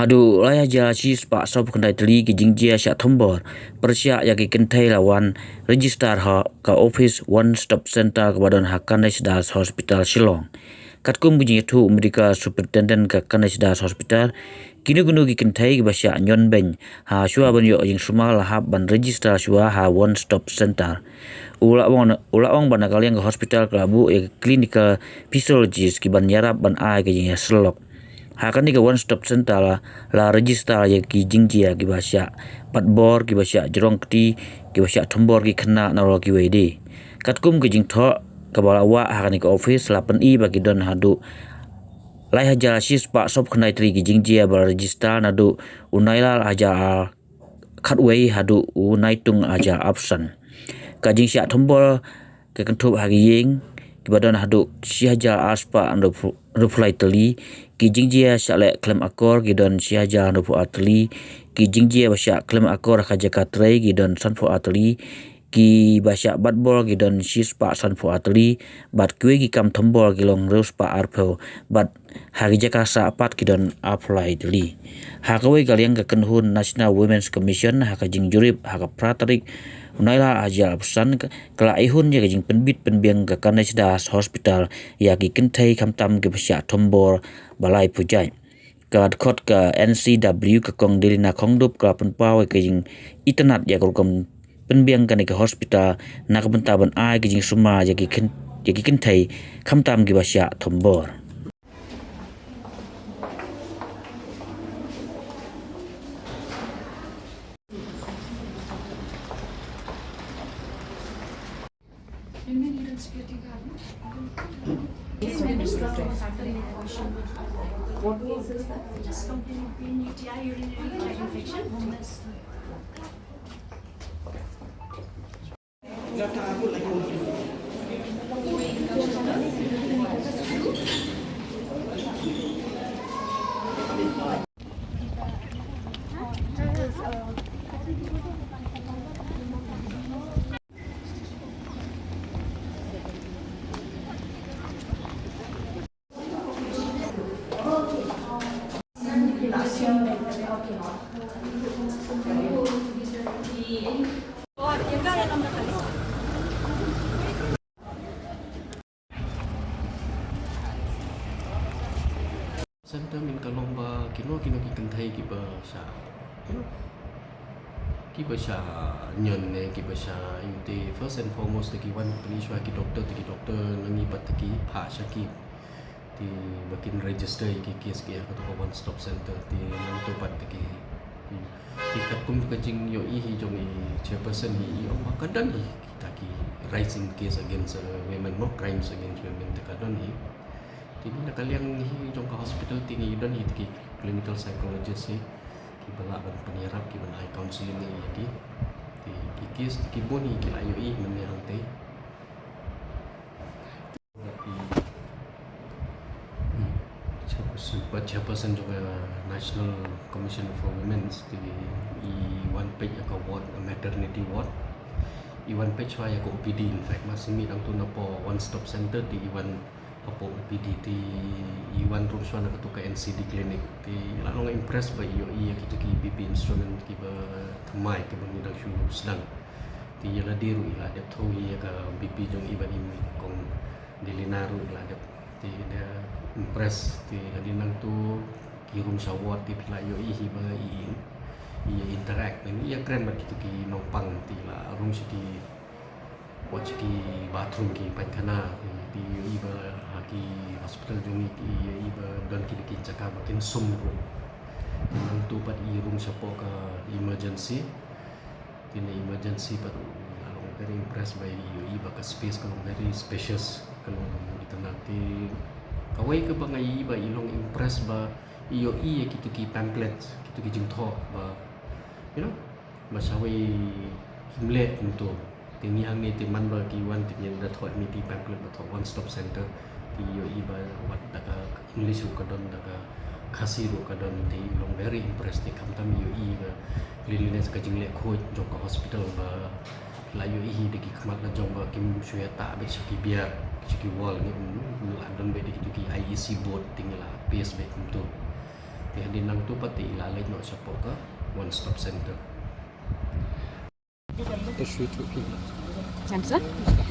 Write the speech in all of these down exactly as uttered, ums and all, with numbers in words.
Haduh lai hajar shispah sawphew khyndai tylli ki jingjia shah thombor pyrshah ïa ki kynthei la wan register ha ka office One Stop Center kaba don ha Ganesh Das Hospital Shillong. Katkum ka jingïathuh u Medical Superintendent ka Ganesh Das Hospital, kino kino ki kynthei kiba shah ñion beiñ ha shuwa ban ïoh jingsumar la hap ban register shuwa ha One Stop Center. U la ong, u la ong ba na ka liang ka hospital ka la buh ïa ki clinical physiologist kiban ïarap ban ai ka jingïasyllok. Ha kane ka One Stop Center la, la register ïa ki jingjia kiba shah batbor, kiba shah jrong kti, kiba shah thombor ki khynnah nalor kiwei de. Katkum ka jingthoh kaba la wah ha kane ka office la pyni ba ki don haduh lai hajar shispah sawphew khyndai tylli ki jingjia ba la register naduh u Nailar hajar ar khatwei haduh u Naitung hajar arphew san. Ka jingshah thombor ka kynthup ha ki ïing kiba don haduh shi hajar arspah hynriewphew lai tylli, ki jingjia shah leh khlem akor ki don shi hajar hynriewphew ar tylli, ki jingjia ba shah khlem akor ha ka jaka trei ki don sanphew ar tylli, kiba shah batbor ki don shispah sanphew ar tylli, bad kiwei ki kam thombor ki long hynriewspah arphew, bad ha ki jaka sah pat ki don arphew lai tylli. Ha kawei ka liang ka kynhun National Women's Commission ha ka jingjurip ha ka phra tarik u Nailar hajar arphew san ka, ka la aihun ïa ka jingpynbit pynbiang ka Ganesh Das Hospital ïa ki kynthei khamtam kiba shah thombor ba laiphew jait. Ka dkhot ka N C W ka Kong Delina Khongdup ka la pynpaw ïa ka jingitynnad ïa ka rukom pynbiang kane ka hospital na ka bynta ban ai ka jingsumar ïa ki kyn-, ïa ki kynthei khamtam kiba shah thombor. Just complain of pain, U T I, urinary tract infection. Sentiment ka long ba kino kino ki kynthei kiba shah, you know, kiba shah ñion ne kiba shah ïohi, first and foremost te ki wan pyni shuwa ki doktor, te ki doktor nang ïohi pat te ki phah sha ki. Te ba kin register ïa ki case ki ha kato ka One Stop Center, te nangta pat te ki. Te katkum ka jingïohi hi jong i chairperson hi, i ong ba ka don hi kita ki rights in case against, uh, women, no, crimes against women, te ka don hi. Te na ka liang hi jong ka hospital te ngi don hi te ki clinical psychologist hi, kiba lah ban pynïarap, kiban ai counseling ïa ki. Te ki case te ki bun hi ki la ïohi mynne hangtei. Chairperson, ba chairperson jong ka National Commission for Women, te i wan peit ïa ka ward, maternity ward. I wan peit shuwa ïa ka O P D, in fact, ma simi dang tu na po One Stop Center, te i wan hapoh O P D, te i wan ruh shuwa na katu ka N C D clinic. Te i la long impressed ba i ïohi ïa kitu ki B P instrument kiba thymmai kiba ngi dang shu sdang. Te ïa lade ruh i la dep thoh ïa ka B P jong i bad i Kong Delina ruh i la dep. Te i da impressed, te hadien nangtu ki rung sha ward te phi la ïohi hi ba i, i interact, i ïakren bad kitu ki nongpang, te i la rung sha ki, wat sha ki bathroom, ki paikhana, te i ïohi ba ha ki hospital jong ngi i ïohi ba don kine ki jaka ba kin sum ruh. Te nangtu pat i rung shapoh ka emergency. Te na emergency pat i la long very impressed ba i ïohi ba ka space ka long very spacious, ka long itynnad. Te kawei kaba nga ïohi ba i long impressed ba i ïohi ïa kitu ki pamphlet, kitu ki jingthoh ba, you know, ba shawei kim leh kumto. Te ngi hangne te man ba ki wan te ngi da thoh ïa kine ki pamphlet ba thoh One Stop Center. Te i ïohi ba wat da ka English ruh ka don, da ka Khasi ruh ka don, te i long very impressed, te khamtam i ïohi ba cleanliness, ka jingleh khuid jong ka hospital ba la ïohi hi da ki khmat la jong ba kim shu ïatah beit sha ki biar, sha ki wall, ngi, um, la don beit da kitu ki I E C board, te ngi la paste beit kumto. Te hadien nangtu pat te i la leit noh shapoh ka One Stop Center. Thanks, sir.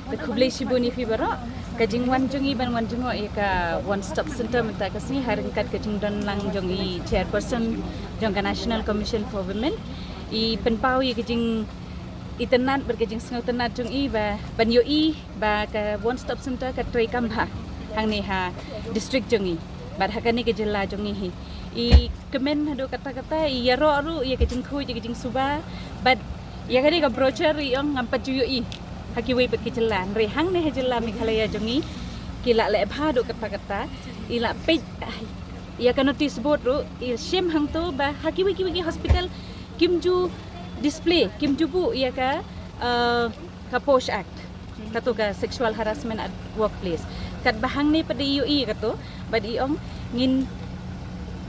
Te khublei shibun ïa phi baroh. Ka jingwan jong i ban wan jngoh ïa ka One Stop Center mynta ka sngi ha ryngkat ka jingdon lang jong i chairperson jong ka National Commission for Women. I pynpaw ïa ka jingitynnad bad ka jingsngewtynnad jong i ba ban ïohi ba ka One Stop Center ka trei kam bha hangne ha district jong i bad ha kane ka jylla jong i hi. I kmen haduh katta katta, i ïaroh ruh ïa ka jingkhuid, ïa ka jingsuba bad ïa kane ka brochure i ong ngam pat ju ïohi ha kiwei pat ki jylla. Hynrei hangne ha jylla Meghalaya jong i ki la leh bha haduh katta katta. I la peit ïa ka notice board ruh, i shim hangto ba ha kiwei kiwei ki hospital kim ju display, kim ju buh ïa ka uh, ka POSH Act, kato ka Sexual Harassment at Workplace. Katba hangne pat i ïohi kato, bad i ong ngin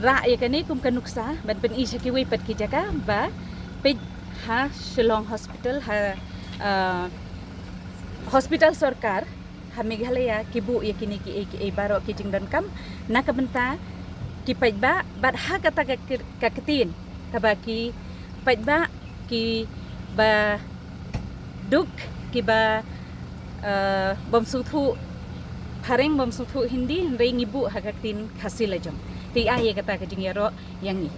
rah ïa kane kum ka nuksa ban pyni sha kiwei pat ki jaka ba peit ha Shillong Hospital, ha uh, hospital sorkar ha Meghalaya ki buh ïa kine kiei kiei baroh ki jingdonkam na ka bynta ki paidbah bad ha kata ka, ka ktien kaba ki paidbah kiba duk kiba uh, bym sngewthuh Phareng, bym sngewthuh Hindi, hynrei ngi buh ha ka ktien Khasi la jong. Te ai ïa kata ka jingïaroh ïa ngi.